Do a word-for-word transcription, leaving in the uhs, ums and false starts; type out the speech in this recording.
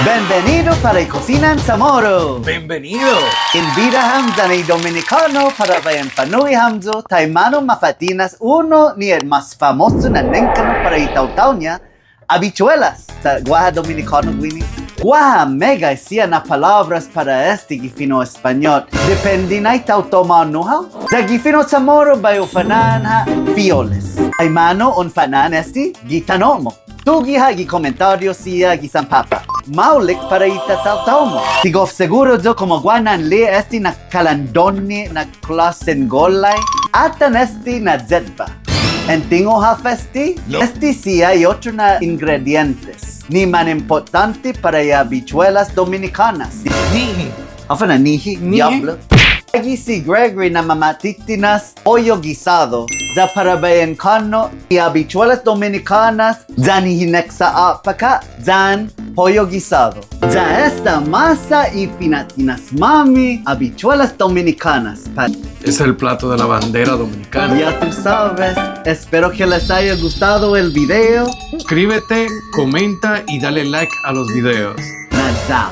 Bienvenido para i Kosinan Chamorro. Bienvenido. In bida ham yan i Dominikånu para bai in fanu'i hamyo taimanu mafa'tinas unu ni i mas famosu na nengkanno para i taotao-ña, habichuelas. Sa' guaha Dominikånu guini, guaha meggai siha na palåbras para este gi fino' Españot. Depende na i taotao-månu hao. Ya gi fino' Chamorro bai hu fana'an ha' fioles. Taimanu un fana'an este gi tano'-mu. Tuge' ha' gi komentåriu siha gi sanpapa'. Maolek para i tataotao-mu. Ti gof seguru yu' komu guaha nanli'e' este na kalandonne na klåsen gollai. Atan este na yetba. En tingo' håfa este? No. Este siha i otro na ingredientes ni man impottånte para i habichuelas dominikånas. Nihi. Håfa na nihi? Nihi. Diablo. Agi si Gregory na mama'titinas pollo guisado, ya para bai in kånno' i habichuelas dominikånas yan i hineksåp acá yan pollo guisado. Ya esta måsa i fina'tinas-måmi habichuelas dominikånas pa... Es el plato de la bandera dominicana. Ya tú sabes. Espero que les haya gustado el video. Suscríbete, comenta y dale like a los videos. Na ya.